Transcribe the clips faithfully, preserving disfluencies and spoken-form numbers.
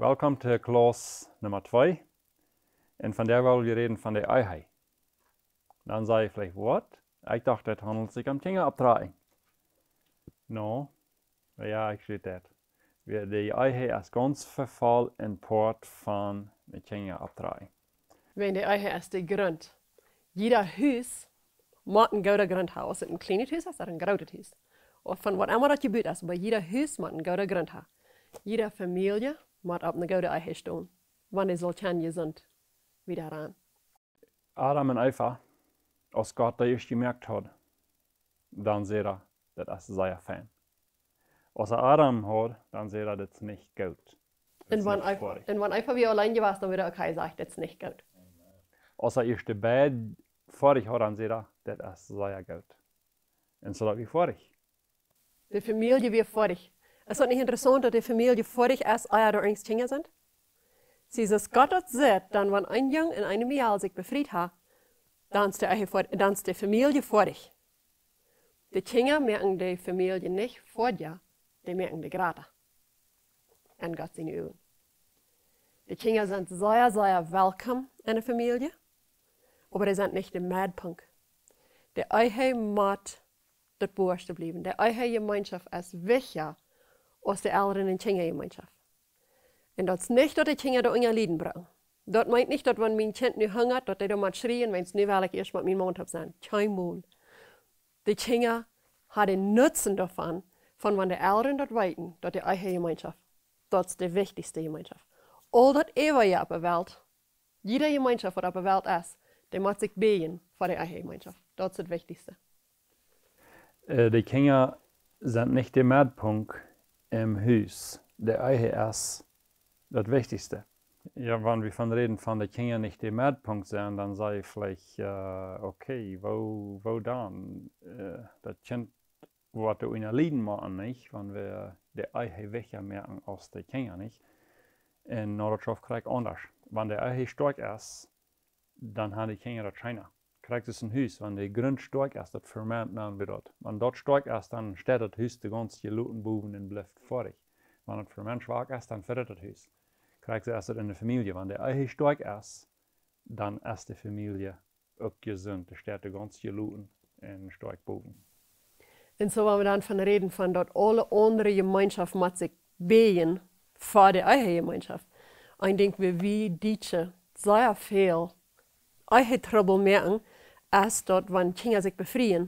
Welcome to Class Numma twee. Un vondoag well wie räden von de Ehe. Dan saj jie veleicht: "Waut? Ekj docht, daut haundelt sikj om Kjinja opptrakjen." No, jo, ekj saj daut. Wie, de Ehe es gaunz wichtja Poat von de Kjinja opptrakjen. Wan de Ehe es de Grunt. Jieda Hus mott een gooda Grunt haben. Aus et een kjlienet Hus es, ooda een grootet Hus. Ooda von waut emma daut jebut es, oba jieda Hus mott een gooda Grunt haben. Jieda Famielje mott opp eene goode Ehe stonen, wan dee saul kjennen jesunt wieda rannen. Adam un Eva, aus Gott dee ieescht jemoakt haud, dan säd hee: "Daut es sea fein." Aus hee Adam haud, dan säd hee: "Daut es nich goot." Daut es nich foadich. Un wan Eva wia auleen jewast, dan wudd hee uk sajen: "Daut es nich goot." Aus hee ieescht de beid foadich haud, dan säd hee: "Daut es sea goot." Un soo daut wia foadich. De Famielje wia foadich. Es daut nich interessaunt, daut de Famielje foadich es, ea doa irjent Kjinja sent? See, soo aus Gott daut sajcht, dan wan een Jung un eene Mejal sikj befriet haben, dan es de Ehe foa-, dan es de Famielje foadich. De Kjinja moaken de Famielje nich foadja, dee moaken dee grata. En Gott siene Uagen. De Kjinja sent sea, sea welkom en de Famielje, oba dee sent nich de Meddelpunkt. De Ehe mott daut booaschte bliewen. De Ehejemeenschoft es wichtja aus de Elren un Kjinjajemeenschoft. Un daut es nich, daut de Kjinja doa unja lieden brucken. Daut meent nich, daut wan mien Kjint nu hungat, daut dee dan mott schrieen, wiels nu well ekj ieescht met mienen Maun toop sennen. Kjeenmol. De Kjinja haben dän Nutzen doavon, von wan de Elren daut weeten, daut de Ehejemeenschoft, daut es de wichtichste Jemeenschoft. Aul daut äwaje opp de Welt, jiede Jemeenschoft, waut opp de Welt es, dee mott sikj bieejen fa de Ehejemeenschoft. Daut es daut Wichtichste. Äh, de Kjinja sent nich de Meddelpunkt em Hus. De Ehe es daut Wichtichste. Jo, wan wie von räden von de Kjinja nich de Meddelpunkt sennen, dan saj jie veleicht, äh, okay, woo, woo dan? Äh, daut Kjint woat doa unja lieden, mau nich, wan wie de Ehe wichtja moaken aus de Kjinja, nich? Un no, daut es krakjt aundasch. Wan de Ehe stoakj es, dan haben de Kjinja daut scheena. Krakjt soo aus een Hus, wan de Grunt stoakj es, daut Fundament, nanen wie daut. Wan daut stoakj es, dan steit daut Hus de gaunze Tiet loos un bowen un blift foadich. Wan daut Fundament schwak es, dan vedat daut Hus. Krakjt soo es daut en de Famielje. Wan de Ehe stoakj es, dan es de Famielje uk jesunt, de steit de gaunze Tiet loos un stoakj bowen. Un soo, wan wie dan von räden von daut aule aundre Jemeenschoft mott sikj bieejen fa de Ehejemeenschoft. Een Dinkj, wua wie Dietsche sea väl Ehetrubbel moaken, es daut wan Kjinja sikj befrieen,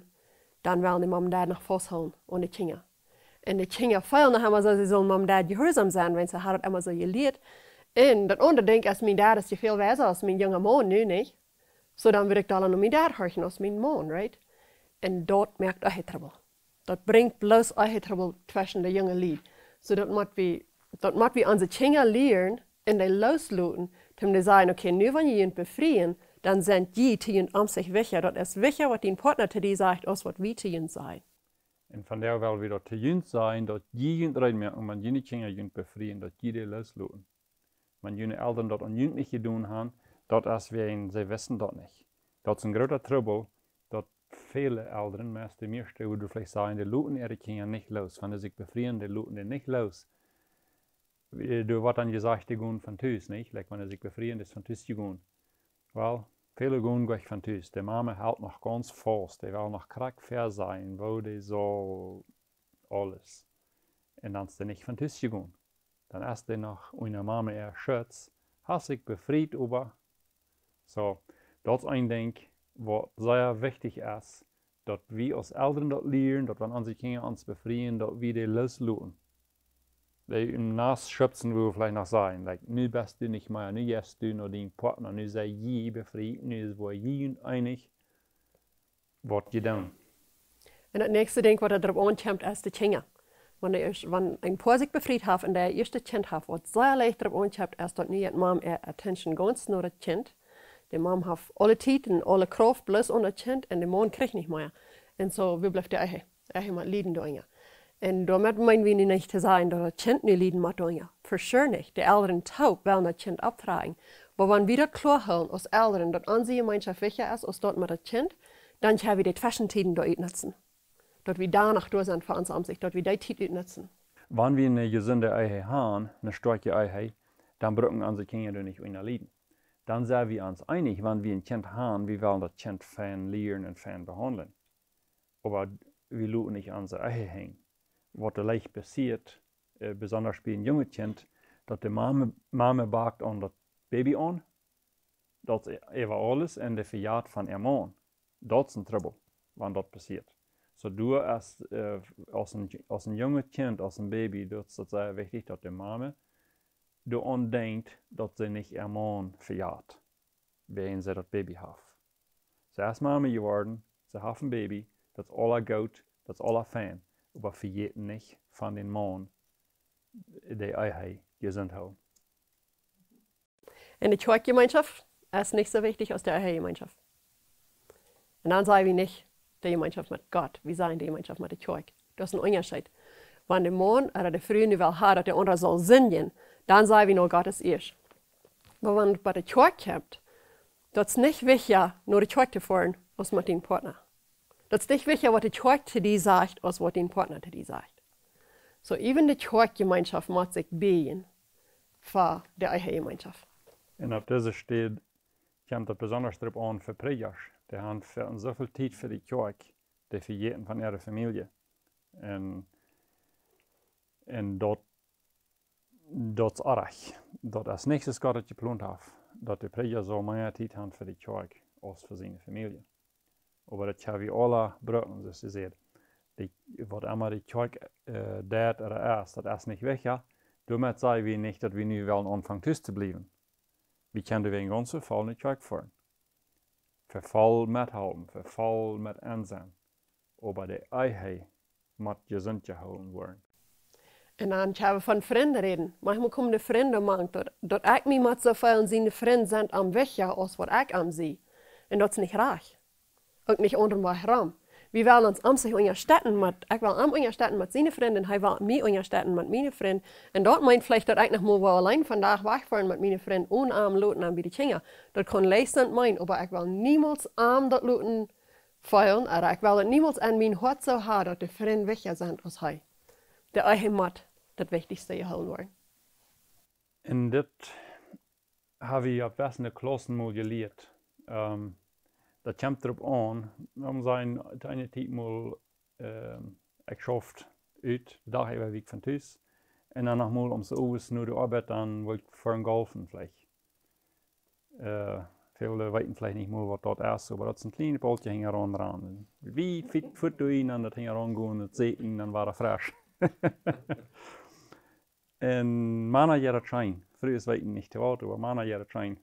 dan wellen de Mam un Dad noch fausthoolen aun de Kjinja. Un de Kjinja feelen noch emma soo, see sullen Mam un Dad jehuarsom sennen, wiels see haben daut emma soo jelieet. Un daut aundre Dinkj es, mien Dad es väl wiesa aus mien junga Maun nu, nich? Soo, dan wudd ekj dan aun mien Dad horchen aus mien Maun, right? Un daut moakt Ehetrubbel. Daut brinjt bloos Ehetrubbel tweschen de junge Lied. Soo, daut mott wie, daut mott wie onse Kjinja lieren un dee loosloten, toom dee sajen: "Okay, nu wan jie junt befrieen, dan sent jie to junt aun sikj wichtja. Daut es wichtja, waut dien Partner to die sajcht, aus waut wie to junt sajen." Un vondoag well wie daut to junt sajen, daut jie junt reed moaken, wan june Kjinja junt befrieen, daut jie dee loosloten. Wan june Elren daut aun junt nich jedonen haben, daut es wäajen see wisten daut nich. Daut es een groota Trubbel, daut väle Elren, meist de mieeschte, wua du veleicht sajen, dee loten äare Kjinja nich loos. Wan see sikj befrieen, dee loten dee nich loos. Wie, doa woat dan jesajcht, dee gonen von Tus, nich? Like, wan see sikj befrieen, es von Tus jegonen. Well, väle gonen goanich von Tus. De Mame helt noch gaunz faust. Dee well noch krakjt väasajen, woo dee saul aules. Un dan es dee nich von Tus jegonen. Dan es dee noch unja Mame äa Schutz. Hast sikj befriet, oba. Soo, daut es een Dinkj, waut sea wichtich es, daut wie aus Elren daut lieren, daut wan onse Kjinja ons befrieen, daut wie dee loosloten. Dee em Nast schubsen, wua wie veleicht noch sajen, like: "Nu best du nich mea, nu jeist du no dien Partner, nu sie jie befriet, nu es, woa jie junt eenich, waut jie doonen." Un daut näakjste Dinkj, waut doaropp aunkjemt, es de Kjinja. Wan de ieescht-, wan een Poa sikj befriet haft un daut ieeschte Kjint haft, waut sea leicht doaropp aunkjemt, es daut nu jeit Mam äa Attention gaunz no daut Kjint. De Mam haft aule Tiet un aule Krauft bloos aun daut Kjint un de Maun kjricht nich mea. Un soo, wua blift de Ehe? Ehe mott lieden doarunja. Un doamet meenen wie nu nich to sajen, daut daut Kjint nu lieden mott doarunja. For sure nich. De Elren toop wellen daut Kjint opptrakjen. Oba wan wie daut kloa hoolen aus Elren, daut onse Jemeenschoft wichtja es aus daut met daut Kjint, dan kjenn wie de Tweschentieden doa utnutzen. Daut wie doa noch doa sent fa ons aun sikj, daut wie dee Tiet utnutzen. Wan wie eene jesunde Ehe haben, eene stoakje Ehe, dan brucken onse Kjinja doa nich unja lieden. Dan sent wie ons eenich, wan wie een Kjint haben, wie wellen daut Kjint fein lieren un fein behaundlen. Oba wie loten nich onse Ehe henjen. Waut doa leicht passieet, äh, besonda bie een junget Kjint, daut de Mame, Mame backt aun daut Baby aun, daut äwa aules un dee vejat von äa Maun. Daut es een Trubbel, wan daut passieet. Soo, du aus, äh, aus een, aus een junget Kjint, aus een Baby, daut es daut sea wichtich, daut de Mame doaraun denkjt, daut see nich äa Maun vejat, wäajen see daut Baby haft. See es Mame jeworden, see haft een Baby, daut es aula goot, daut es aula fein, oba vejät nich von dän Maun, de Ehe jesunt hoolen. Un de Kjoakjjemeenschoft es nich soo wichtich aus de Ehejemeenschoft. Un dan saj wie nich de Jemeenschoft met Gott, wie sajen de Jemeenschoft met de Kjoakj. Daut es een Unjascheet. Wan de Maun ooda de Fru nu well haben, daut de aundra saul sindjen, dan saj wie: "No, Gott es ieescht." Oba wan et bie de Kjoakj kjemt, daut es nich wichtja, no de Kjoakj to foaren, aus met dien Partner. Daut es nich wichtja, waut de Kjoakj to die sajcht, aus waut dien Partner to die sajcht. Soo, even de Kjoakjjemeenschoft mott sikj bieejen fa de Ehejemeenschoft. Un opp dise Städ kjemt daut besonda doaropp aun fa Prädjasch. Dee haben fa, soo väl Tiet fa de Kjoakj, dee vejäten von äare Famielje. Un, un daut, daut es oaj. Daut es nich soo aus Gott daut jeplont haft, daut de Prädja saul mea Tiet haben fa de Kjoakj aus fa siene Famielje. Oba daut kjenn wie aula brucken, soo aus jie säden. Dee, waut emma de Kjoakj, äh, deit ooda es, daut es nich wichtja. Doamet saj wie nich, daut wie nu wellen aunfangen tus to bliewen. Wie kjennen doawäajen gaunz voll no de Kjoakj foaren. Voll methalpen, voll met ensennen. Oba de Ehe mott jesunt jehoolen woaren. Un dan kjenn wie von Frind räden. Maunchmol komen de Frind mank, daut, daut ekj mie mott soo feelen, siene Frind sent am wichtja aus waut ekj am sie. Un daut es nich rajcht. Uk nich aundren Wajch rom. Wie wellen ons am sikj unjastetten met, ekj well am unjastetten met siene Frind un hee well mie unjastetten met miene Frind. Un daut meent veleicht, daut ekj noch mol well auleen vondoag wajchfoaren met miene Frind, onen am loten aun bie de Kjinja. Daut kaun leicht sennen, meent, oba ekj well niemols am daut loten feelen, ooda ekj well daut niemols aun mien Hoat soo haben, daut de Frind wichtja sent aus hee. De Ehe mott daut Wichtichste jehoolen woaren. Un dit hab wie opp wesende Klaussen mol jelieet. Ähm, daut kjemt doaropp aun, om sennen, de eene Tiet mol, ähm, ekj schauft ut, de Dach äwa wia ekj von Tus. Un dan noch mol om soo owes no de Oabeit, dan wull ekj foaren golfen veleicht. Äh, väle weeten veleicht nich mol, waut daut es, oba daut es een kjlienet Baulkje hinjaraun rannen. Wie fit, fit du en, dan daut hinjaraun gonen, daut sitten, dan wada fresch. Un Mana jeit daut scheen. Frues weeten nich to waut, oba Mana jeit daut scheen.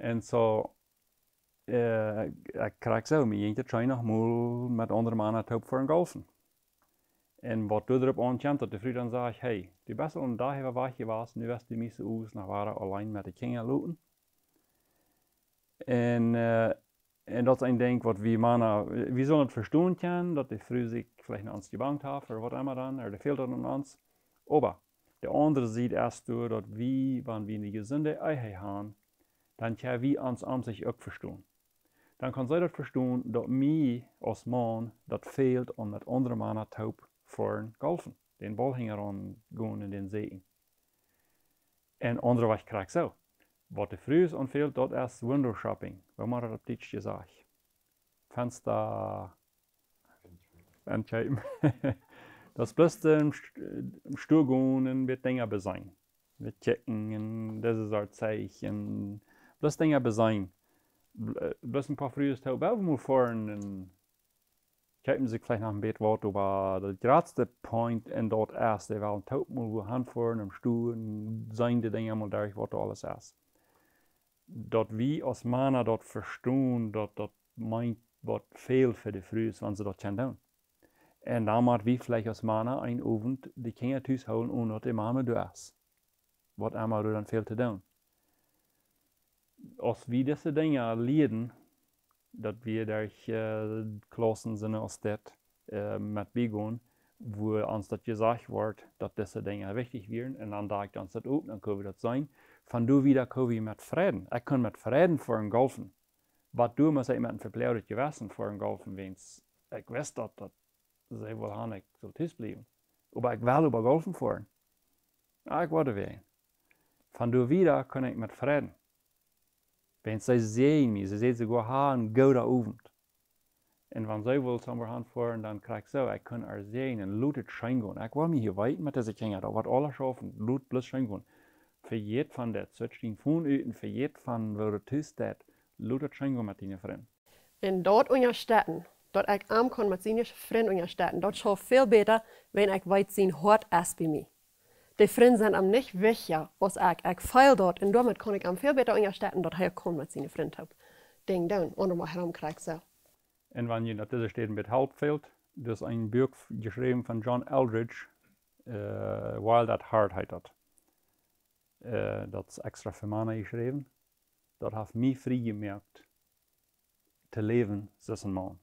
Un soo, äh, ekj kjrieech soo, mie jinkj daut scheen noch mol met aundre Mana toop foaren golfen. Un waut doaropp aunkjemt, daut de Fru dan sajcht: "Hey, du best aul een Dach äwa wajch jewast, nu best du mie soo owes noch wada auleen met de Kjinja loten." Un, äh, un daut es een Dinkj, waut wie Mana, wie sellen daut vestonen kjennen, daut de Fru sikj veleicht no ons jebangt haft, ooda waut emma dan, ooda fält daut aun ons. Oba de aundre Sied es doa, daut wie, wan wie eene jesunde Ehe haben, dan kjenn wie ons om sikj uk vestonen. Dan kaun see daut vestonen, daut mie aus Maun daut fält, om met aundre Mana toop foaren golfen, dän Baul hinjaraun gonen un dän sitten. Un aundre Wajch kjrieech soo. Waut de Frues aunfält, daut es window shopping. Woo woat daut opp Dietsch jesajcht? Fensta enkjeepen. Daut es bloos em St-, em Stua gonen un bät Dinja beseenen. Bät kjikjen un dise Sort Zeich un bloos Dinja beseenen. Bl-, äh, bloos een poa Frues toop, well wie mol foaren un kjeepen sikj veleicht noch een bät waut, oba de jratste Point en daut es, dee wellen toop mol wua han foaren, em Stua, un seenen de Dinja mol derch, waut doa aules es. Daut wie aus Mana daut vestonen, daut daut meent waut väl fa de Frues, wan see daut kjennen doonen. Un dan mott wie veleicht aus Mana een Owent de Kjinja tus hoolen, onen daut de Mame doa es. Waut emma doa dan fält to doonen. Aus wie dise Dinja lieeden, daut wie derch, äh, Klaussen sent aus dit, äh, met biegonen, wua ons daut jesajcht woat, daut dise Dinja wichtich wieren, un dan deit ons daut uk, dan kjenn wie daut seenen. Von doa wieda kjenn wie met Fräd. Ekj kaun met Fräd foaren golfen. Waut du must ekj met een veploadat Jewessen foaren golfen, wiels ekj wist daut, daut see wull han, ekj sull tus bliewen. Oba ekj well oba golfen foaren. Ah, ekj wull wäajen. Von doa wieda kunn ekj met Fräd. Wiels see säd mie, see säd soogoa: "Ha een gooden Owent." Un wan see wull somewhere han foaren, dan krakjt soo, ekj kunn äa säajnen: "Lot et scheen gonen. Ekj well mie hia weeten met dise Kjinja, daut woat aules schaufen, lot bloos scheen gonen. Vejät von dit, sett dien Phone ut un vejät von woo du tus deist, lot et scheen gonen met diene Frind." Un daut unjastetten, daut ekj am kaun met siene Frind unjastetten, daut schauft väl bäta, wan ekj weet, sien Hoat es bie mie. De Frind sent am nich wichtja aus ekj. Ekj feel daut un doamet kaun ekj am väl bäta unjastetten, daut hee kaun met siene Frind toop Dinja doonen, un om am herom krakjt soo. Un wan jie opp dise Städ een bät Help fält, doa es een Buak jeschräwen von John Eldredge, äh, Wild at Heart heet daut. Äh, daut es extra fa Mana jeschräwen. Daut haft mie frie jemoakt to läwen aus een Maun.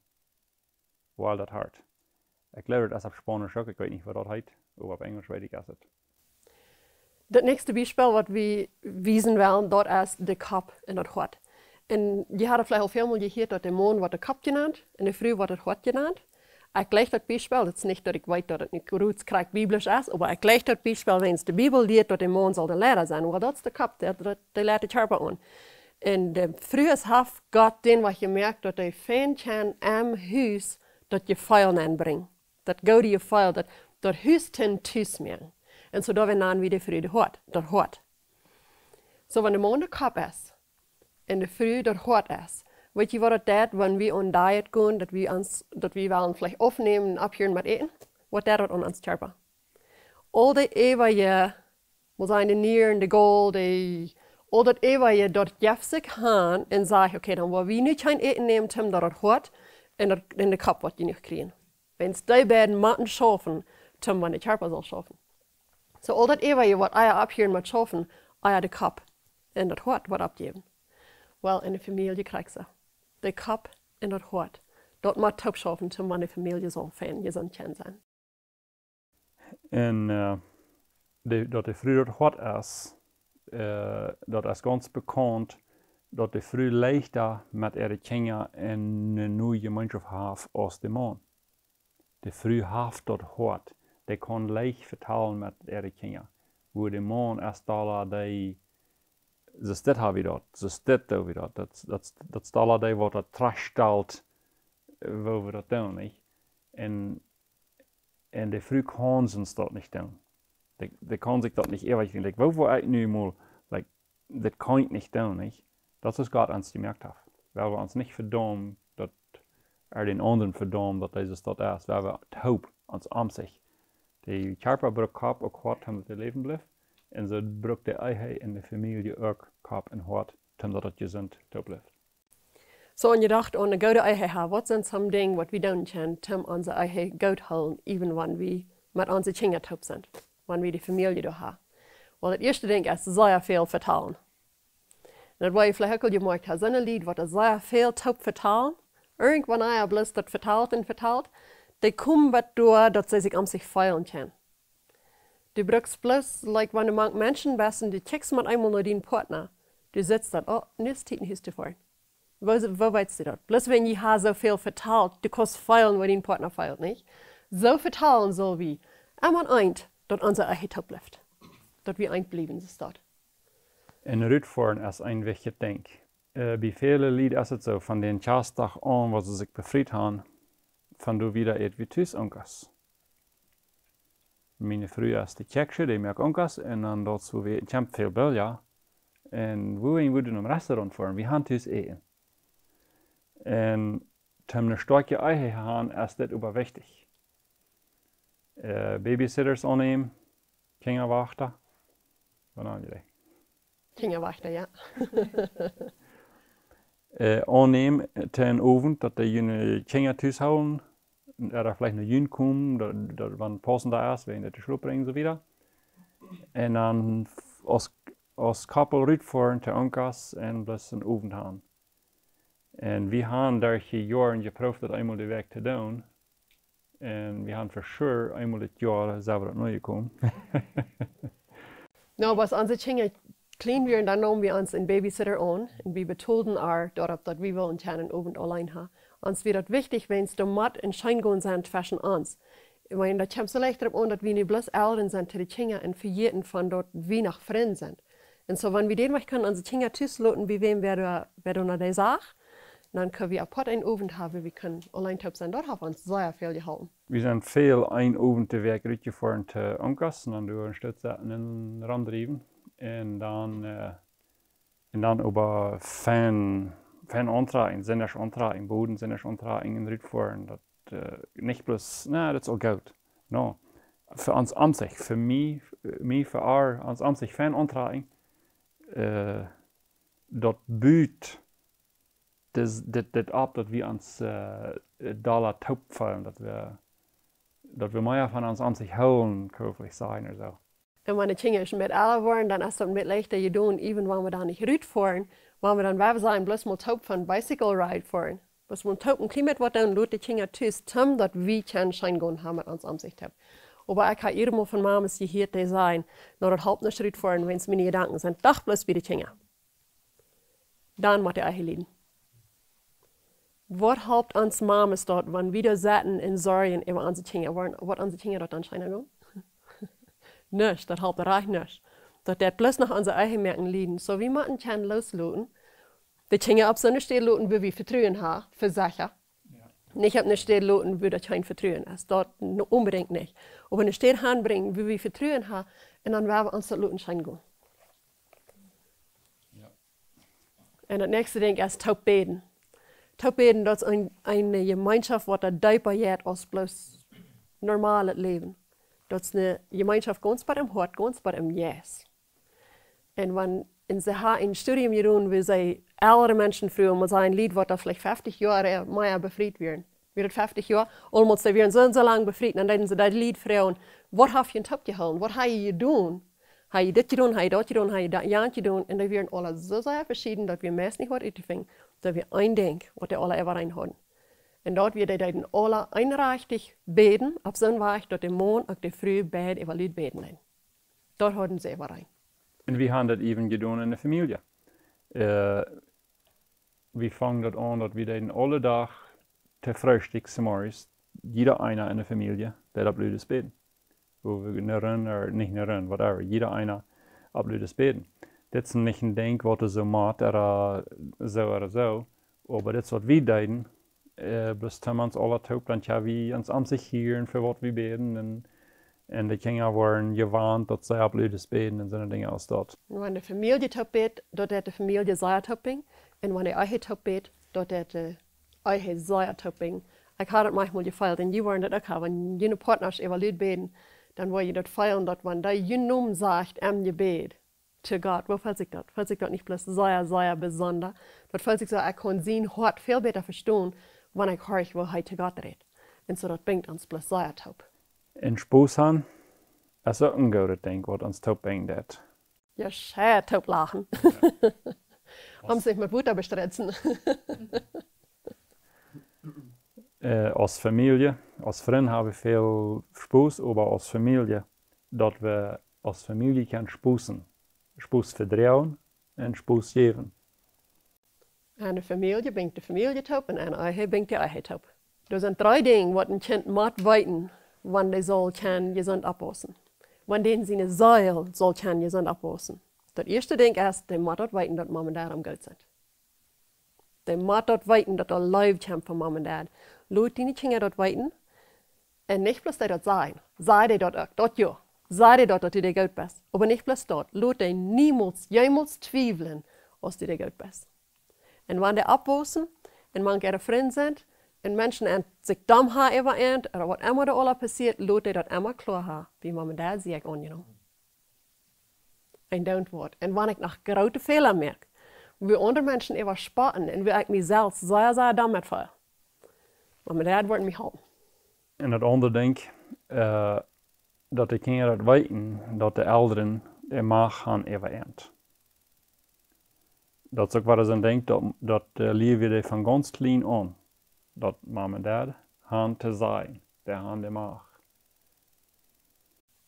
Wild at Heart. Ekj jleew, daut es opp Spaunisch uk, ekj weet nich, waut daut heet, oba opp Enjlisch weet ekj, es et. Daut näakjste Biespel, waut wie wiesen wellen, daut es de Kopp un daut Hoat. Un jie haben veleicht aul väl mol jehieet, daut de Maun woat de Kopp jenant un de Fru woat daut Hoat jenant. Ekj jlikj daut Biespel, daut es nich, daut ekj weet, daut et nich gaunz krakjt biblisch es, oba ekj jlikj daut Biespel, wiels de Bibel lieet, daut de Maun saul de Leida sennen. Well, daut es de Kopp, dee, dee, dee leit de Kjarpa aun. Un de Frues haft Gott dän Wajch jemoakt, daut dee fein kjennen em Hus daut Jefeel nenbrinjen. Daut goode Jefeel, daut, daut Hus toom Tus moaken. Un soo doawäajen nanen wie de Fru de Hoat, daut Hoat. Soo, wan de Maun de Kopp es un de Fru daut Hoat es, weet jie, waut daut deit, wan wie aun diet gonen, daut wie ons, daut wie wellen veleicht aufnämen, opphieren met äten? Waut deit daut aun ons Kjarpa? Aul de äwaje, mott sennen, de Nieren, de Gaul, de, aul daut äwaje, daut jeft sikj han un sajcht: "Okay, dan woa wie nu kjeen Äten nämen, toom daut daut Hoat un daut, un de Kopp woat jenuach kjrieen." Wiels dee beide motten schaufen, toom wan de Kjarpa saul schaufen. Soo, aul daut äwaje, waut ea opphieren mott schaufen, ea de Kopp un daut Hoat woat oppjäwen. Well, en de Famielje krakjt soo. De Kopp un daut Hoat, daut mott toop schaufen, toom wan de Famielje saul fein jesunt kjennen sennen. Un, äh, de, daut de Fru daut Hoat es, äh, daut es gaunz bekaunt, daut de Fru leichta met äare Kjinja eene noje Jemeenschoft haft aus de Maun. De Fru haft daut Hoat, dee kaun leicht vetalen met äare Kjinja. Wua de Maun es dolla dee, soo es dit, hab ekj daut, soo es dit, hab ekj daut, daut, daut, daut es dolla dee, waut daut trajchtstalt, äh, woo wie daut doonen, nich? Un un de Fru kaun ons daut nich doonen. Dee, dee kaun sikj daut nich äwajäwen. Like, woo, woo ekj nu mol, like, dit kaun ekj nich doonen, nich? Daut es, Gott ons jemoakt haft. Wie wellen ons nich vedaumen, daut wie dän aundren vedaumen, daut Jesus daut es. Wie haben toop ons aun sikj. De Kjarpa brukt Kopp uk Hoat, daut de läwen blift. Un soo brukt de Ehe un de Famielje uk Kopp un Hoat, daut daut jesunt toop blift. Soo, un jie dochten aun ne goode Ehe haben, waut sent some Dinja, waut wie doonen kjennen, toom onse Ehe goot hoolen, even wan wie met onse Kjinja toop sent, wan wie de Famielje doa haben? Well, daut ieeschte Dinkj es sea väl vetalen. Un daut woa jie veleicht uk aul jemoakt haben, soone Lied, waut sea väl toop vetalen, irjentwan ea bloos daut vetalt un vetalt, dee komen bat doa, daut see sikj aun sikj feelen kjennen. Du brukst bloos, like, wan du mank Menschen best un du kjikjst met eemol no dienen Partner, du sitst dan: "Oh, nu es Tiet, no Hus to foaren." Woo, woo weetst du daut? Bloos wan jie haben soo väl vetalt, du kaust feelen, woo dien Partner feelt, nich? Soo vetalen sell wie, emma eent, daut onse Ehe toop blift. Daut wie eent bliewen, soo es daut. Un rutfoaren es een wichtjet Dinkj. Äh, bie väle Lied es et soo, von dän Kjastdach aun, wua see sikj befriet haben, von doa wieda äten wie tus Unkas. Miene Fru es de Kjäakjsche, dee moakt Unkas, un dan daut soo wie kjamp väl Billja. Un wua wie wudden em Restaurant foaren, wie haben tus Äten. Un toom ne stoakje Ehe haben, es dit äwa wichtich. Äh, Babysitters aunnämen, Kjinjawajchta. Waut haben jie? Kjinjawajchta, jo. Äh, aunnämen, dän Owent, daut dee june Kjinja tus hoolen, ooda veleicht no junt komen, daut, daut wan pausen doa es, wäajen daut de Schlopp brinjen, soo wieda. Un dan aus, aus Koppel rutfoaren to Unkas un bloos een Owent haben. Un wie haben derch de Joaren jeprooft, daut eemol de Wäakj to doonen. Un wie haben for sure eemol dit Joa sent wie daut nojekomen. Nu, aus onse Kjinja kjlien wieren, dan neemen wie ons een Babysitter aun. Un wie betolden äa doaropp, daut wie wullen kjennen Owent auleen haben. Ons wia daut wichtich, wiels doa mott een Scheen gonen sennen tweschen ons. Ekj meen, daut kjemt soo leicht doaropp aun, daut wie nu bloos Elren sent to de Kjinja un vejäten von daut wie noch Frind sent. Un soo, wan wie dän Wajch kjennen onse Kjinja tus loten, bie wäm wäa doa, wäa doa no dee sach, dan kjenn wie apoat een Owent haben, wie kjennen auleen toop sennen. Daut haft ons sea väl jeholpen. Wie sent väl een Owent de Wäakj rutjefoaren to Onkeln, un dan doa een Stoot sitten un romdriewen. Un dan, äh, un dan oba fein, fein auntrakjen, sindach auntrakjen, Boden sindach auntrakjen un rutfoaren. Daut, äh, nich bloos, na, daut es aul goot. No, fa ons Aunsecht, fa mie, mie, fa ar, ons Aunsecht fein auntrakjen, äh, daut but dit, dit, dit opp, daut wie ons, äh, dolla toop feelen, daut wie, daut wie mea von ons Aunsecht hoolen, kjeeflich sennen ooda soo. Un wan de Kjinja een bät elra woaren, dan es daut een bät leichta jedonen, even wan wie dan nich rutfoaren, wan wie dan, woo wie sajen, bloos mol toop von bicycle ride foaren. Bloos mol toop een kjlien bät waut doonen, lot de Kjinja tus, toom daut wie kjennen scheen gonen haben met ons Aunsecht toop. Oba ekj hab emol von Mames jehieet, dee sajen, no, daut halpt nuscht rutfoaren, wan miene Jedanken sent doch bloos bie de Kjinja. Dan mott de Ehe lieden. Waut halpt ons Mames daut, wan wie doa sitten un sorjen äwa onse Kjinja, woaren, woat onse Kjinja daut dan scheena gonen? Nuscht, daut halpt rajcht nuscht. Daut deit bloos noch onse Ehe moaken lieden. Soo, wie motten kjennen loosloten. De Kjinja opp soone Städ loten, wua wie Vetruen haben, fa secha. Jo. Nich opp eene Städ loten, wua daut kjeen Vetruen es. Daut n-, onbedinjt nich. Oba eene Städ hanbrinjen, wua wie Vetruen haben, un dan woa wie ons daut loten scheen gonen. Jo. Un daut näakjste Dinkj es toop bäden. Toop bäden, daut es een, eene Jemeenschoft, waut doa deepa jeit aus bloos normal daut Läwen. Daut es eene Jemeenschoft gaunz bie em Hoat, gaunz bie em Jeist. Un wan, un see haud een Studium jedonen, wua see elre Menschen fruagen, mau sajen, Lied, waut doa veleicht feftich Joa, äh, mea befriet wieren. Wia daut feftich Joa? Aulmols, dee wieren soo un soo lang befriet, un dan deeden see daut Lied fruagen, waut haft junt toop jehoolen? Waut hab jie jedonen? Hab jie dit jedonen? Hab jie daut jedonen? Hab jie daut, jant jedonen? Un dee wieren aula soo sea veschieden, daut wie meist nich waut utfinjen. Daut wia een Dinkj, waut dee aula äwareen hauden. Un daut wia, dee deeden aula eenrajchtich bäden, opp soon Wajch, daut de Maun uk de Fru beid äwalud bäden deeden. Daut hauden see äwareen. Un wie haben daut even jedonen enne Famielje. Äh, wie fungen daut aun, daut wie deeden aule Dach to Freestikj, zemorjes, jieda eena enne Famielje deed opp lud bäden. Wua wie ne Run, ooda nich ne Run, whatever, jieda eena opp lud bäden. Dit es nich een Dinkj, waut doa soo mott, ooda soo, ooda soo. Oba dit es, waut wie deeden, äh, bloos toom ons aula toop, dan kjenn wie ons Aunsecht hieren, fa waut wie bäden, un, un de Kjinja woaren jewant, daut see opp lud bäden un soone Dinja aus daut. Un wan de Famielje toop bät, daut deit de Famielje sea toop brinjen. Un wan de Ehe toop bät, daut deit de Ehe sea toop brinjen. Ekj hab daut maunchmol jefeelt, un jie woaren daut uk haben, wan june Partnasch äwalud bäden, dan woa jie daut feelen, daut wan dee jun Nomen sajcht em Jebäd, to Gott, woo felt sikj daut? Felt sikj daut nich bloos sea, sea besonda? Daut felt sikj soo, ekj kaun sien Hoat väl bäta vestonen, wan ekj horch, woo hee to Gott rät. Un soo, daut brinjt ons bloos sea toop. Un Spos han, es uk een goodet Dinkj, waut ons toop brinjen deit. Jo, scheen toop lachen. Jo. Om sikj met Wota bestritzen. Äh, aus Famielje, aus Frind hab wie väl Spos, oba aus Famielje, daut wie aus Famielje kjennen sposen. Spos vedroagen un Spos jäwen. Eene Famielje brinjt de Famielje toop un eene Ehe brinjt de Ehe toop. Doa sent dree Dinja, waut een Kjint mott weeten, wan dee saul kjennen jesunt oppwaussen. Wan dän siene Seel saul kjennen jesunt oppwaussen. Daut ieeschte Dinkj es, dee mott daut weeten, daut Mam un Dad am goot sent. Dee mott daut weeten, daut doa Leew kjemt von Mam un Dad. Lot diene Kjinja daut weeten. Un nich bloos dee daut sajen. Saj dee daut uk, daut jo. Saj dee daut, daut du dee goot best. Oba nich bloos daut. Lot dee niemols, jemols twiewlen, aus du dee goot best. Un wan dee oppwaussen, un mank äare Frind sent, un Menschen an sikj domm haben äwa an, ooda waut emma doa aula passieet, lot dee daut emma kloa haben, bie Mam un Dad sie ekj aunjenomen. Een Doontwuat. Un wan ekj noch groote Fäla moak, wua aundre Menschen äwa spotten un wua ekj mie selfst sea, sea domm met feel, Mam un Dad woaren mie halpen. Un daut aundre Dinkj, äh, daut de Kjinja daut weeten, daut de Elren de Macht haben äwa an. Daut es uk waut ekj denkj, daut, daut, äh, lia wie dee von gaunz kjlien aun. Daut Mam un Dad haben to sajen, dee haben de Macht.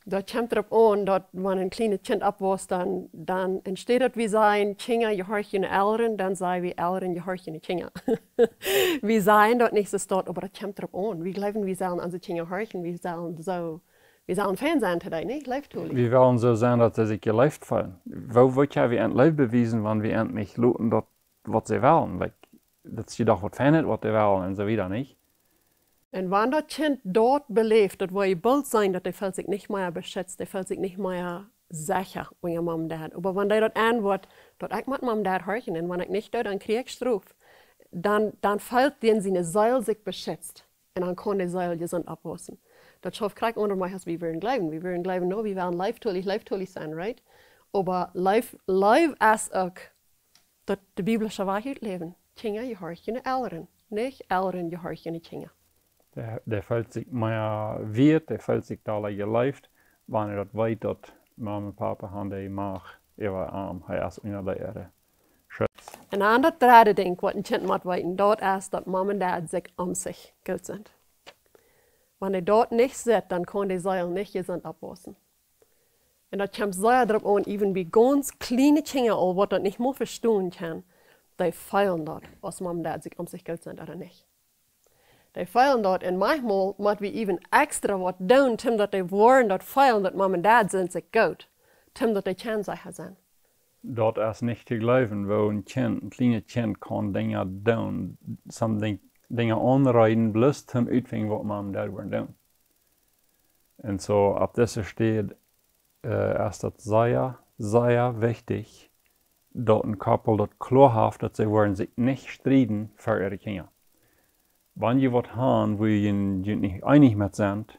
Daut kjemt doaropp aun, daut wan een kjlienet Kjint oppwausst, dan, dan, enne Städ daut wie sajen, Kjinja, jehorcht june Elren, dan saj wie, Elren, jehorcht june Kjinja. Wie sajen daut nich soo stolt, oba daut kjemt doaropp aun. Wie jleewen, wie sellen onse Kjinja horchen, wie sellen soo Wie sellen fein sennen to dee, nich? Leeftolich. Wie wellen soo sennen, daut see sikj jeleeft feelen. Woo woat jie wie ent Leew bewiesen, wan wie ent nich loten daut, waut see wellen? Like, daut es doch waut Feinet, waut dee wellen un soo wieda, nich? Un wan daut Kjint daut beläft, daut woa jie boolt seenen, daut dee feelt sikj nich mea beschitzt, dee feelt sikj nich mea secha unja Mom un Dad. Oba wan dee daut enwoat, daut ekj mott Mom un Dad horchen, un wan ekj nich doo, dan kjrie ekj Strof, dan, dan feelt dän siene Seel sikj beschitzt. Un dan kaun de Seel jesunt oppwaussen. Daut schauft krakjt aundasch aus wie wudden jleewen. Wie wudden jleewen, no, wie wellen leeftolich, leeftolich sennen, right? Oba Leew, Leew es uk daut de biblische Woarheit utläwen. Kjinja, jehorcht june Elren. Nich Elren, jehorcht june Kjinja. Dee, dee feelt sikj mea wieet, dee feelt sikj dolla jeleeft, wan hee daut weet, daut Mom un Pop am dee Macht äwa am, hee es unja äare Schutz. Un dan daut dredde Dinkj, waut een Kjint mott weeten, daut es, daut Mom un Dad sikj om sikj goot sent. Wan dee daut nich sitt, dan kaun de Seel nich jesunt oppwaussen. Un daut kjemt sea doaropp aun, even bie gaunz kjliene Kjinja aul, waut daut nich mol vestonen kjennen, dee feelen daut, aus Mom un Dad sikj om sikj goot sent ooda nich. Dee feelen daut, un maunchmol mott wie even extra waut doonen, toom daut dee woaren daut feelen, daut Mom un Dad sent sikj goot, toom daut dee kjennen secha sennen. Daut es nich to jleewen, woo een Kjint, een kjlienet Kjint kaun Dinja doonen, some Ding-, Dinja aunreeden, bloos toom utfinjen, waut Mom un Dad woaren doonen. Un soo opp dise Städ, äh, es daut sea, sea wichtich, daut een Koppel daut kloa haft, daut see woaren sikj nich strieden fa äare Kjinja. Wan jie waut han, wua jie junt nich eenich met sent,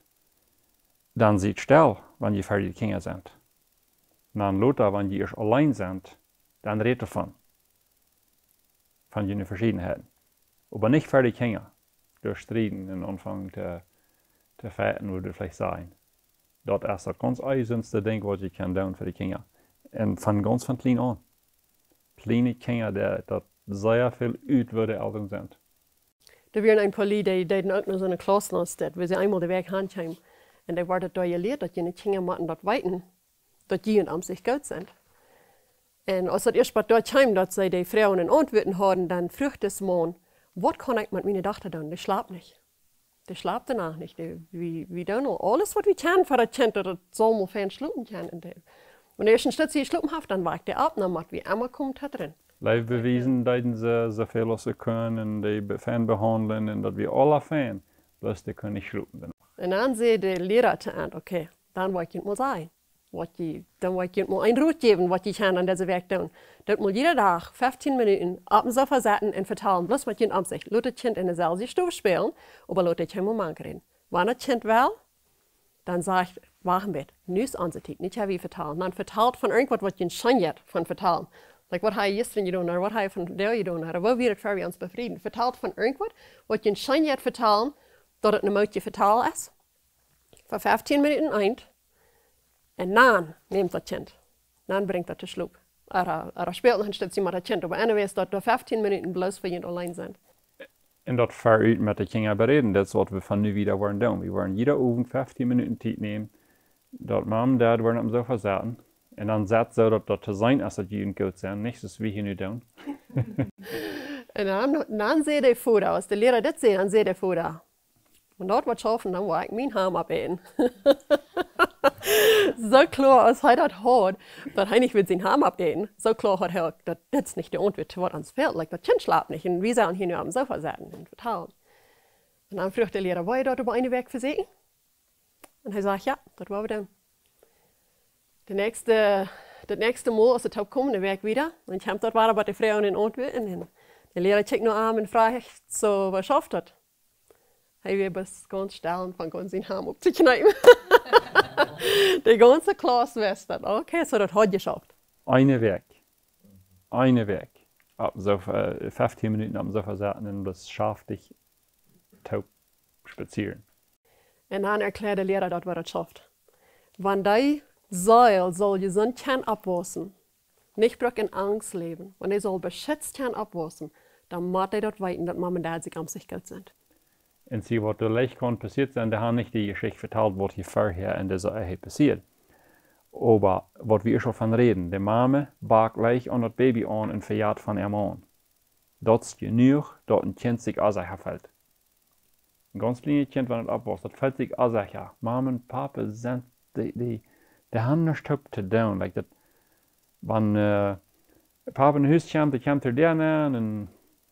dan siet stell, wan jie fa june Kjinja sent. Dan lota, wan jie ieescht auleen sent, dan rät doavon. Von june Veschiedenheiten. Oba nich fa de Kjinja. Derch strieden un aunfangen to, to fighten, wudd ekj veleicht sajen. Daut es daut gaunz eesentste Dinkj, waut jie kjennen doonen fa de Kjinja. Un von gaunz von kjlien aun. Kjliene Kjinja, dee, daut sea väl ut, woo de Elren sent. Doa wieren een poa Lied, dee deeden uk no soone Klauss aus dit, wua see eemol de Wäakj han kjeemen. Un dee worden doa jelieet, daut june Kjinja motten daut weeten, daut jie om sikj goot sent. Un aus daut ieescht waut doa kjeem, daut see de Froagen un Auntwuaten hauden, dan fruach dis Maun: "Waut kaun ekj met miene Dochta doonen? Dee schlapt nich. Dee schlapt de Nacht nich. Dee, wie, wie doonen aul aules, waut wie kjennen fa daut Kjint, daut et saul mol fein schlopen kjennen." Un dee, wan dee ieescht een Stootje jeschlopen haft, dan woakt dee opp, dan mott wie emma komen to drin. Leew bewiesen deeden see, soo väl aus see kunnen, un dee be-, fein behaundlen, un daut wia aules fein, bloos dee kunn nich schlopen. Un dan säd de Liera to an: "Okay, dan woa ekj junt mol sajen, waut jie, dan woa ekj junt mol een Rot jäwen, waut jie kjennen aun dise Wäakj doonen. Doot mol jieda Dach feftieen Minuten opp dän Sofa setten un vetalen, bloos met junt om sikj. Lot daut Kjint en deeselwje Stow spälen, oba lot daut kjeenmol mank räden. Wan daut Kjint well, dan sajcht: Wacht een bät, nu es onse Tiet, nu kjenn wie vetalen. Dan vetalt von irjentwaut, waut junt scheen jeit von vetalen. Like, waut hab jie jistren jedonen, ooda waut hab jie vondoag jedonen, ooda woo wia et fa junt befrieden? Vetalt von irjentwaut, waut junt scheen jeit vetalen, daut et een mootje Vetal es. Fa feftieen Minuten eent. Un dan nämt daut Kjint. Dan brinjt daut to schlop. Ooda, ooda spält noch een Stootje met daut Kjint. Oba anyways, daut doa feftieen Minuten bloos fa junt auleen sent." Un daut verut met de Kjinja beräden, daut es, waut wie von nu wieda woaren doonen. Wie woaren jieda Owent feftieen Minuten Tiet nämen, daut Mom un Dad woaren opp dän Sofa setten. Un dan sett soo, daut daut to seenen es, daut jie goot sent, nich soo aus wie hia nu doonen. Un dan, dan säd de Voda, aus de Liera dit säd, dan säd de Voda: "Wan daut woat schaufen, dan woa ekj mien Ham opäten." Soo kloa aus hee daut haud, daut hee nich wull sien Ham opäten, soo kloa haud hee uk, daut dit es nich de Auntwuat, waut ons fält. Like, daut Kjint schlapt nich, un wie sellen hia nu opp dän Sofa setten un vetalen. Un dan fruach de Liera: "Woa jie daut äwa eene Wäakj vesieekjen?" Un hee säd: "Jo, daut woa wie doonen." De näakjste, daut näakjste Mol, aus see toopkomen, de Wäakj wieda, dan kjemt daut wada bie de Froagen un Auntwuaten. Un de Liera kjikjt no am un fruach: "Soo, woo schauft daut?" Hee wia bloos gaunz stell un funk aun sien Ham opptokjneepen. De gaunze Klauss wist daut. Okay, soo daut haud jeschauft. Eene Wäakj. Eene Wäakj. Opp dän Sofa, äh, feftieen Minuten opp dän Sofa setten un bloos schaftich toop spazieren. Un dan erkjläad de Liera daut, waut daut schauft. Wan dee Seel saul jesunt kjennen oppwaussen, nich bruck en Angst läwen, wan dee saul beschitzt kjennen oppwaussen, dan mott dee daut weeten, daut Mom un Dad sikj om sikj goot sent. Un see, waut doa leicht kaun passieet sennen, dee haben nich de Jeschicht vetalt, waut hia verhäa en dise Ehe passieet. Oba waut wie ieescht aul von räden, de Mame backt leicht aun daut Baby aun un vejat von äa Maun. Daut es jenuach, daut een Kjint sikj onsecha felt. Een gaunz kjlienet Kjint, wan et oppwausst, daut feelt sikj onsecha. Mama un Papa sent, dee, dee, dee haben nuscht toop to doonen. Like daut, wan, äh, Papa no Hus kjemt, dee kjemt to Däa nenn un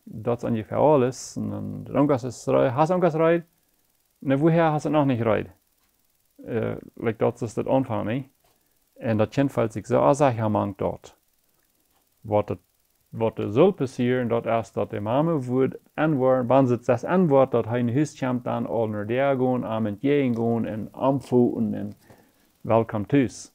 daut es onjefäa aules. Un dan, de Onkel es reed. Hast Onkel reed? Nä, wuaha hast noch nich reed? Äh, like daut es daut Aunfank, nä? Un daut Kjint feelt sikj soo onsecha mank daut. Waut daut, waut doa saul passieren, daut es daut de Mama woat enwoaren, wan see daut enwoat, daut hee no Hus kjemt, dan aul no Däa gonen, am entjäajen gonen un am foten un welcome tus.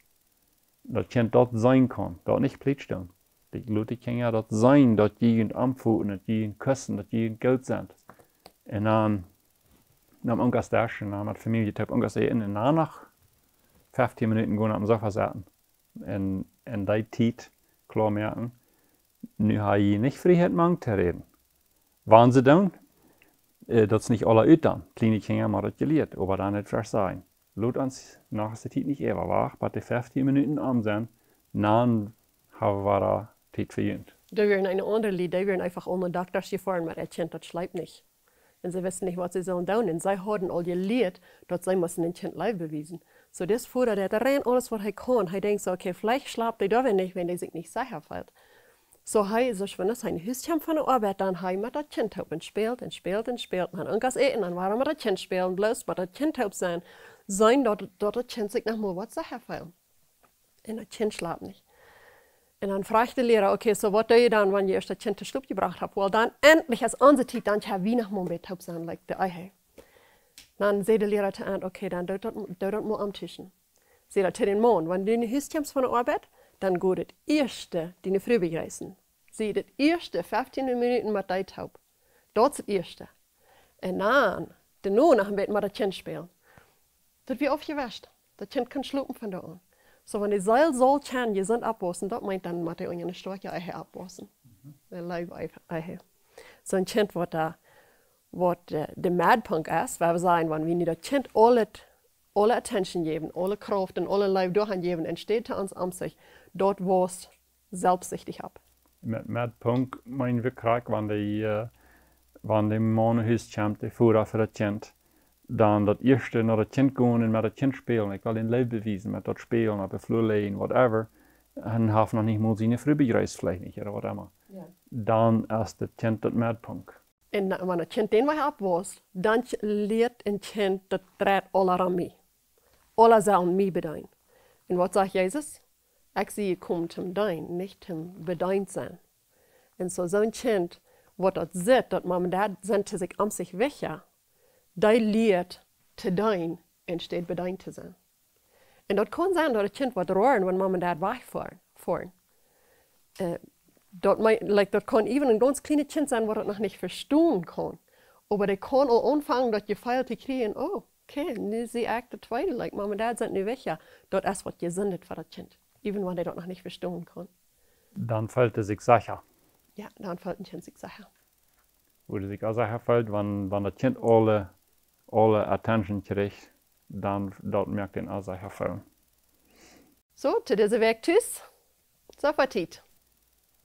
Daut Kjint daut seenen kaun, daut nich plietsch doonen. Dee lot de Kjinja daut seenen, daut jie junt am foten, daut jie junt kussen, daut jie junt goot sent. Un dan, dan Onkel Dash un dan met Famielje toop Onkel äten un dan no feftieen Minuten gonen opp een Sofa sitten. Un, un dee Tiet kloa moaken, nu ha jie nich Frieheit mank to räden. Wan see doonen, äh, daut es nich aula ut dan. Kjliene Kjinja motten daut jelieet, oba dan nich vestonen. Lot ons no de Tiet nich äwa, wacht, bat de feftieen Minuten om sent, dan ha wie wada Tiet fa junt. Doa wieren eene aundre Lied, dee wieren eefach aul no Doktasch jefoaren, oba daut Kjint, daut schleep nich. Un see wisten nich, waut see sullen doonen. Un see hauden aul jelieet, daut see musten een Kjint Leew bewiesen. Soo, dis Voda deed rein aules, waut hee kunn. Hee denkjt soo, okay, veleicht schlapt dee doawäajen nich, wan dee sikj nich secha feelt. Soo, hee, soo schwind aus hee no Hus kjeem von de Oabeit, dan hee met daut Kjint toop un spält un spält un spält. Dan Onkel äten, dan wada met daut Kjint spälen, bloos met daut Kjint toop sennen, seenen daut, daut daut Kjint sikj noch mol waut secha feelt. Un daut Kjint schlapt nich. Un dan fruach de Liera, okay, soo waut doo jie dan, wan jie ieescht daut Kjint to Schlop jebrocht haben? Well, dan entlich es onse Tiet, dan kjenn wie noch mol bät toop sennen, like de Ehe. Dan säd de Liera to an, okay, dan doo daut, doo daut mol omtuschen. Säd daut to dän Maun, wan du no Hus kjemst von de Oabeit, dan go daut ieeschte diene Fru bejreessen. Säd daut ieeschte feftieen Minuten met dee toop. Daut es daut ieeschte. Un dan, doano noch een bät met daut Kjint spälen. Daut wia aufjewescht. Daut Kjint kunn schlopen von doa aun. Soo, wan de Seel saul kjennen jesunt oppwaussen, daut meent dan met de Unja ne stoakje Ehe oppwaussen. Mhm. De Leew Ehe. Soo een Kjint waut doa, waut, äh, de Madpunkt es, wua wie sajen, wan wie nu daut Kjint aul daut, aule Attention jäwen, aule Krauft un aule Leew doahan jäwen, enne Städ to ons om sikj, daut wausst selfstsichtich opp. Met, met Punkt meen wie krakjt, wan de, äh, wan de Maun no Hus kjemt, de Voda fa daut Kjint, dan daut ieeschte no daut Kjint gonen un met daut Kjint spälen. Ekj well dän Leew bewiesen met daut Spälen, opp de Flua lajen, whatever. Un haft noch nich mol siene Fru bejreest, veleicht nich, ooda waut emma. Jo. Dan es daut Kjint daut Madpunkt. Un na-, wan daut Kjint dän Wajch oppwausst, dan k-, lieet een Kjint daut dreit aula om mie. Aula sellen mie bedeenen. Un waut sajcht Jesus? Ekj sie jekomen toom deenen, nich toom bedeent sennen. Un soo, soo een Kjint, waut daut sitt, daut Mama un Dad sent to sikj om sikj wichtja, dee lieet to deenen, enne Städ bedeent to sennen. Un daut kaun sennen, daut daut Kjint woat roaren, wan Mama un Dad wajchfoaren, foaren. Äh, daut mei-, like, daut kaun even een gaunz kjlienet Kjint sennen, waut daut noch nich vestonen kaun. Oba dee kaun aul aunfangen, daut Jefeel to kjrieen, oh, okay, nu sie ekj de Tweede, like, Mama un Dad sent nu wichtja. Daut es waut jesundet fa daut Kjint. Even wan dee daut noch nich vestonen kaun. Dan feelt dee sikj secha. Jo, dan feelt een Kjint sikj secha. Woo dee sikj uk secha feelt, wan, wan daut Kjint aule, aule Attention kjricht, dan, daut moakt dän uk secha feelen. Soo, to dise Wäakj tus. Sofa Tiet.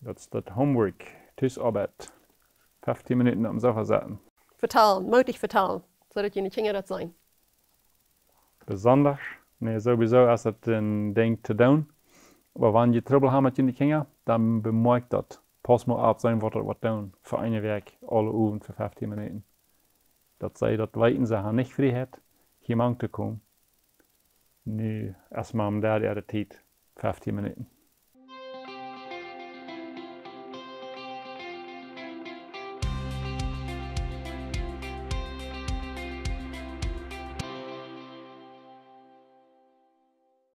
Daut es daut Homework, Tusoabeit. Feftieen Minuten oppem Sofa sitten. Vetalen, mootich vetalen, soo daut june Kjinja daut seenen. Besondasch, nä, sowieso es daut een Dinkj to doonen. Oba wan jie Trubbel haben met june Kjinja, dan bemoakjt daut. Pauss mol opp, seenen waut daut woat doonen. Fa eene Wäakj, aule Owent fa feftieen Minuten. Daut see daut weeten, see haben nich Frieheit, hia mank to komen. Nu es mau daut äare Tiet, feftieen Minuten.